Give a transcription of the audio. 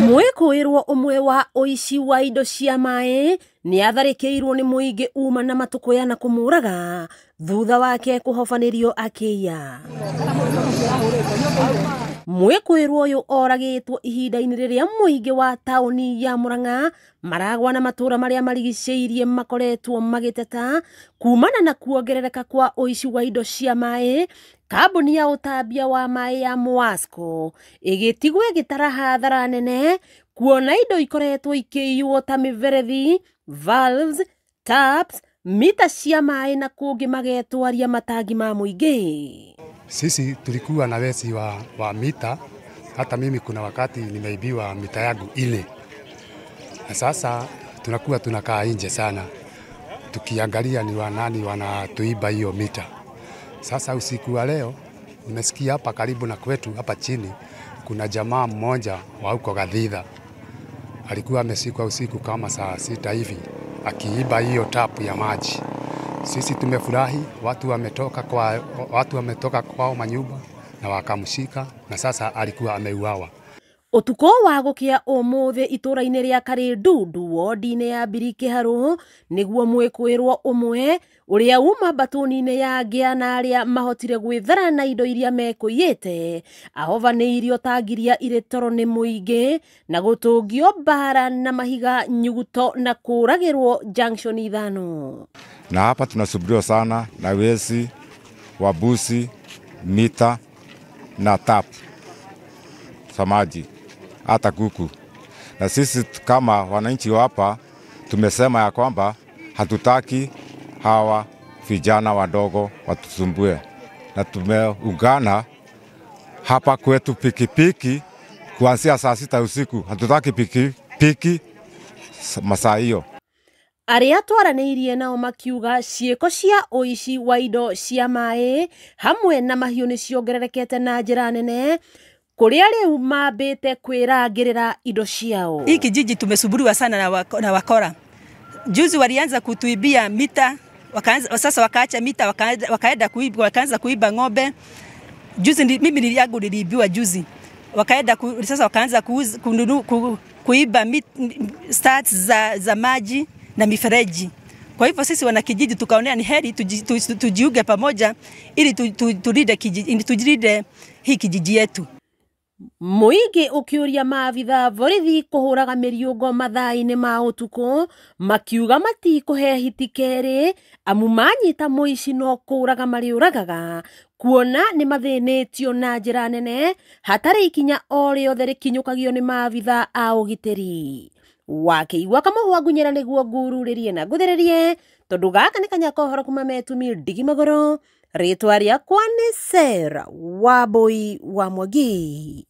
Mwĩkũĩrwo ũmwe wa ũici wa indo cia maĩ nĩ atharĩkĩirwo nĩ mũingĩ uma na matũkũya na kũmũraga thutha wake kũhobanĩrio akĩiya. Mwĩkũĩrwo ũyũ oragĩtwo ihinda-inĩ rĩrĩa mũingĩ wa taũni ya Murang'a maragwa na matũra marĩa marigicĩirie makoretwo magĩteta kumana na kuongerereka kwa ũici wa indo cia maĩ. Kambuni ya ũtambia wa maĩ ya Mwasco ĩgĩtigwo ĩgĩtara hathara nene kuona indo ikoretwo ikĩiywo ta mĩberethi, valves, taps, mita cia maĩ na kũngĩ magetwaria matangi ma mũingĩ. Sisi tulikuwa na wezi wa mita. Hata mimi kuna wakati nimeibiwa mita yangu ile. Na sasa tunakuwa tunakaa nje sana tukiangalia ni wanani wanatuiba hiyo mita. Sasa usiku wa leo nimesikia hapa karibu na kwetu hapa chini kuna jamaa mmoja wa huko Gathitha alikuwa amesikwa usiku kama saa 6 hivi akiiba hiyo tapu ya maji. Sisi tumefurahi, watu wametoka kwao manyumba na wakamshika, na sasa alikuwa ameuawa. Utuko wa gukia umuthi itũra-inĩ rĩa Karĩndundu wodi-inĩ ya Mbirikĩharũ nĩguo mwĩkũĩrwo ũmwe ũrĩa uma mbatũni-inĩ ya ngĩa na arĩa mahotire gwĩthara na indo iria mekũiyĩte ahovanĩirio ta ngiria irĩ toro nĩ mũingĩ na gũtũngio mbara na mahiga nyuguto na kũragĩrwo junction 5. Na hapa tunasubiriwa sana na wezi wa busi, mita na tap samaji hata kuku. Na sisi kama wananchi hapa tumesema ya kwamba hatutaki hawa vijana wadogo watusumbue, na tumeungana hapa kwetu pikipiki kuanzia saa 6 usiku. Hatutaki pikipiki masaa hiyo. Arĩa twaranĩirie nao makiuga ciĩko cia ũici wa indo cia maĩ hamwe na mahiũ nĩ ciongererekete na njĩra nene kũrĩa rĩu mambĩte kwĩrangĩrĩra indo ciao. Hii kijiji tumesuburiwa sana na wakora. Juzi walianza kutuibia mita, wakaanza sasa wakaacha mita, wakaenda kuiba, wakaanza kuiba ng'ombe. Juzi mimi niliangu niliibiwa juzi. Wakaenda sasa wakaanza kuiba stats za maji na mifereji. Kwa hivyo sisi wanakijiji tukaonea ni heri tujiunge pamoja ili tulinde hii kijiji yetu. Mũingĩ ũkĩũria maabitha borithi kũhũraga mĩriũngo mathaa-inĩ ma ũtukũ makiuga matikũhe hiti kerĩ amu manyita mũici no kũraga marĩũragaga kuona nĩ mathĩnĩtio na njĩra nene hatarĩ ikinya o rĩothe rĩkinyũkagio nĩ maabitha a ũgitĩri. Wakĩigua kamũhwa ngunyĩra nĩguo ngururĩrie na ngũthĩrĩrie tondũ gaka nĩ kanya kohoro kuma metumi ndigi magũrũ. Rĩtwa rĩakwa nĩ Sarah Wambui wa Mwangi.